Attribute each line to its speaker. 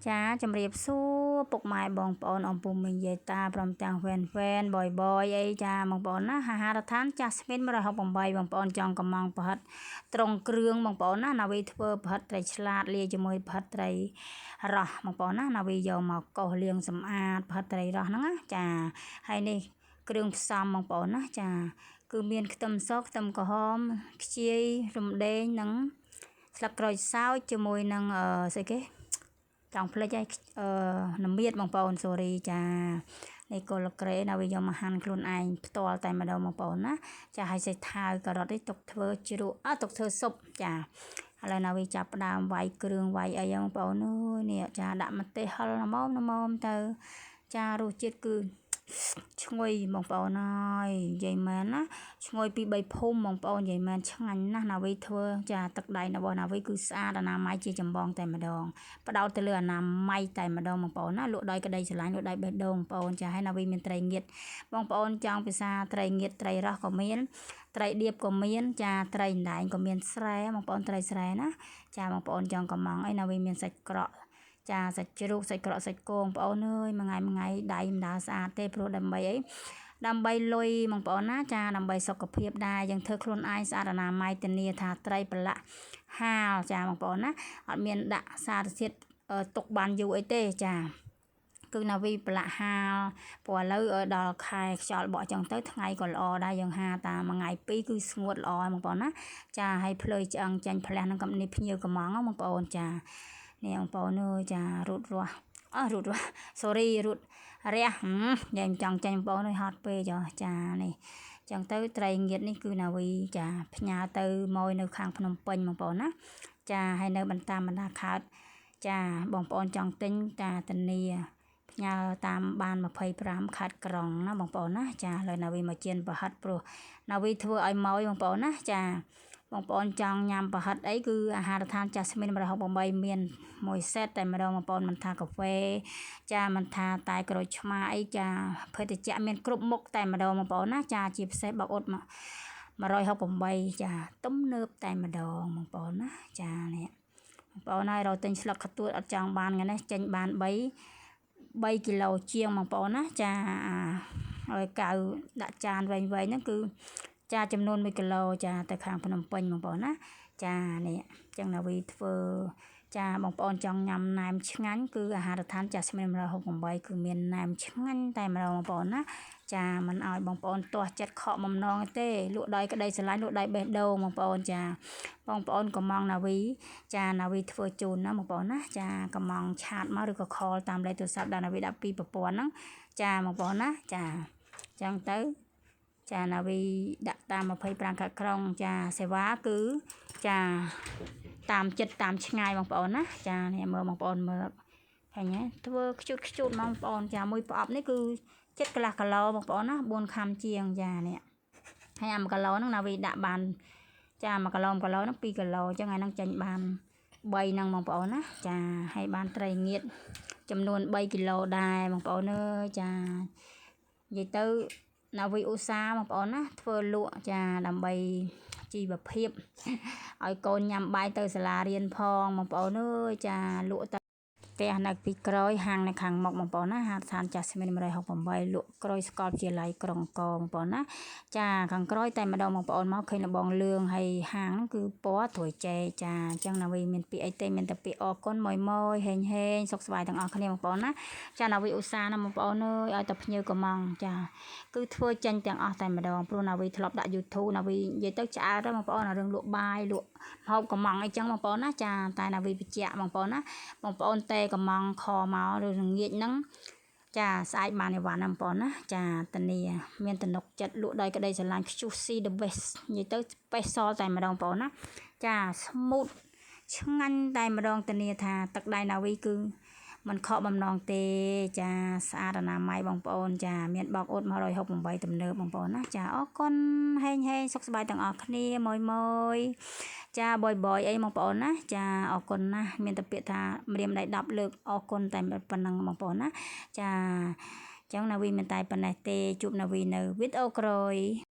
Speaker 1: ចាជំរាបសួរពុកម៉ែបងប្អូនអំពូមីងយាយតាព្រមទាំងហ្វេនហ្វេនបយបយអីចាបងប្អូនណាអាហារដ្ឋានចាស់ស្មីន168បងប្អូនចង់កំងប្រហិតត្រង់គ្រឿងបងប្អូនណាណាវីធ្វើប្រហិតត្រីឆ្លាតលាយជាមួយប្រហិតត្រីរ៉ស់បងប្អូនណាណាវីយកមកកោសលាងសម្អាតប្រហិតត្រីរ៉ស់ហ្នឹងណាចាហើយនេះគ្រឿងផ្សំបងប្អូនណាចាគឺមានខ្ទឹមសខ្ទឹមក្រហមខ្ជាយរំដេងនិងស្លឹកក្រូចសើចជាមួយនឹងអឺស្អីគេចង់ភ្លេចហើយអឺនមៀតបងប្អូន sorry ចានេះគល់ក្រេណាវាយកមកហាន់ខ្លួនឯងផ្ទាល់តែម្ដងបងប្អូនណាចាហើយសាច់ថាវការ៉ុតនេះទុកធ្វើជ្រក់អើទុកធ្វើស៊ុបចាឥឡូវណាវាចាប់ផ្ដើមវាយគ្រឿងវាយអីបងប្អូនអើយនេះចាដាក់ម្ទេសហិលល្មមល្មមទៅចារសជាតិគឺឈ្ងុយបងប្អូនអើយនិយាយមែនណាឈ្ងុយពី3ភូមិបងប្អូននិយាយមែនឆ្ងាញ់ណាស់ណាវីធ្វើចាទឹកដៃរបស់ណាវីគឺស្អាតអនាម័យជាចម្បងតែម្ដងផ្ដោតទៅលើអនាម័យតែម្ដងបងប្អូនណាលក់ដោយក្តីស្រឡាញ់លក់ដោយបេះដូងបងប្អូនចាហើយណាវីមានត្រីងៀតបងប្អូនចង់ពិសាត្រីងៀតត្រីរ៉ស់ក៏មានត្រីដៀបក៏មានចាត្រីអណ្ដែងក៏មានស្រែបងប្អូនត្រីស្រែណាចាបងប្អូនចង់កំងអីណាវីមានសាច់ក្រកចាសាច់ជ្រូកសាច់ក្រកសាច់គោបងប្អូនអើយមួយថ្ងៃមួយថ្ងៃដៃមិនដើរស្អាតទេព្រោះដើម្បីអីដើម្បីលុយបងប្អូនណាចាដើម្បីសុខភាពដែរយើងធ្វើខ្លួនឯងស្អាតអនាម័យធានាថាត្រីប្រឡាក់ហាលចាបងប្អូនណាអត់មានដាក់សារធាតុទុកបានយូរអីទេចាគឺណាវីប្រឡាក់ហាលព្រោះឥឡូវដល់ខែខ្យល់បក់ចឹងទៅថ្ងៃក៏ល្អដែរយើងហាតាមមួយថ្ងៃពីរគឺស្ងួតល្អបងប្អូនណាចាហើយភ្លើយឆ្អឹងចាញ់ផ្លះនឹងកំនេះភ្ញៀវកំងបងប្អូនចានេះបងប្អូនអើយចារូតរស់អស់រូតរស់ sorry រូតរះញ៉ែចង់ចាញ់បងប្អូនអើយហត់ពេកចានេះចឹងទៅត្រីងៀតនេះគឺណាវីចាផ្ញើទៅមកនៅខាងភ្នំពេញបងប្អូនណាចាហើយនៅបន្តតាមបណ្ដាខេត្តចាបងប្អូនចង់ទិញតាធានាផ្ញើតាមបាន25ខេត្តក្រុងណាបងប្អូនណាចាឥឡូវណាវីមកជៀនប្រហិតព្រោះណាវីធ្វើឲ្យម៉យបងប្អូនណាចាបងប្អូនចង់ញ៉ាំប្រហិតអីគឺអាហារដ្ឋានចាស់ស្មីន168មានមួយសេតតែម្ដងបងប្អូនមិនថាកាហ្វេចាមិនថាតែក្រូចឆ្មាអីចាភេសជ្ជៈមានគ្រប់មុខតែម្ដងបងប្អូនណាចាជាពិសេសបកអ៊ុតមក168ចាទំនើបតែម្ដងបងប្អូនណាចានេះបងប្អូនហើយរកទិញស្លឹកកទួតអត់ចង់បានថ្ងៃនេះចេញបាន3គីឡូជាងបងប្អូនណាចាឲ្យកៅដាក់ចានវែងៗហ្នឹងគឺចាចំនួន1គីឡូចាទៅខាងភ្នំពេញបងប្អូនណាចានេះអញ្ចឹងណាវីធ្វើចាបងប្អូនចង់ញ៉ាំណែមឆ្ងាញ់គឺអាហារដ្ឋានចាស់ស្មាន168គឺមានណែមឆ្ងាញ់តែម្ដងបងប្អូនណាចាមិនឲ្យបងប្អូនទាស់ចិត្តខកបំណងទេលក់ដោយក្តីស្រឡាញ់លក់ដោយបេះដូងបងប្អូនចាបងប្អូនកំងណាវីចាណាវីធ្វើជូនណាបងប្អូនណាចាកំងឆាតមកឬក៏ខលតាមលេខទូរស័ព្ទដល់ណាវីដាក់ពីប្រព័ន្ធហ្នឹងចាបងប្អូនណាចាអញ្ចឹងទៅចាណាវីដាក់តាម25ខេត្តក្រុងចាសេវាគឺចាតាមចិត្តតាមឆ្ងាយបងប្អូនណាចានេះមើលបងប្អូនមើលឃើញទេធ្វើខ្ជូតខ្ជូតបងប្អូនចាមួយប្រអប់នេះគឺចិត្តកន្លះគីឡូបងប្អូនណា4ខាំជាងចានេះហើយអា1គីឡូហ្នឹងណាវីដាក់បានចា1គីឡូ1គីឡូហ្នឹង2គីឡូអញ្ចឹងថ្ងៃហ្នឹងចេញបាន3ហ្នឹងបងប្អូនណាចាហើយបានត្រីងៀតចំនួន3គីឡូដែរបងប្អូនអើយចានិយាយទៅណាវីឧស្សាហ៍បងប្អូនណាធ្វើលក់ចាដើម្បីជីវភាពឲ្យកូនញ៉ាំបាយទៅសាលារៀនផងបងប្អូនអើយចាលក់ទៅផ្ទះនៅពីក្រោយហាងនៅខាងមុខបងប្អូនណាហាដ្ឋានចាស់ស្មាន168លក់ក្រោយស្កលវិទ្យាល័យក្រុងកបងប្អូនណាចាខាងក្រោយតែម្ដងបងប្អូនមកឃើញលបងលឿងហើយហាងហ្នឹងគឺពណ៌ត្រួយចែកចាអញ្ចឹងណាវីមានពាក្យអីទេមានតែពាក្យអរគុណមួយមួយហេងហេងសុខសប្បាយទាំងអស់គ្នាបងប្អូនណាចាណាវីឧស្សាហ៍ណាបងប្អូនអើយឲ្យតែភ្ញៀវកំងចាគឺធ្វើចេញទាំងអស់តែម្ដងព្រោះណាវីធ្លាប់ដាក់ YouTube ណាវីនិយាយទៅឆ្អែតបងប្អូនរឿងលក់បាយលក់ហូបកំងអីចឹងបងប្អូនណាចាតែណាវីបញ្ជាក់បងប្អូនណាបងប្អូនទេកំងខមកឬងាកហ្នឹងចាស្អែកបានអីវ៉ាន់ណាបងប្អូនណាចាតានីមានទំនុកចិត្តលក់ដោយក្តីស្រឡាញ់ QC the best និយាយទៅ special តែម្ដងបងប្អូនណាចា smooth ឆ្ងាញ់តែម្ដងធានាថាទឹកដៃណាវីគឺមិនខកបំណងទេចាស្អាតអនាម័យបងប្អូនចាមានបោកអ៊ុត168ទំនើបបងប្អូនណាចាអរគុណហេងហេងសុខសប្បាយទាំងអស់គ្នាមួយមួយចាបយបយអីបងប្អូនណាចាអរគុណណាស់មានតែពាក្យថាម្រាមដៃ10លើកអរគុណតែប៉ុណ្ណឹងបងប្អូនណាចាចឹងណាវីមិនតែប៉ុណ្ណេះទេជួបណាវីនៅវីដេអូក្រោយ។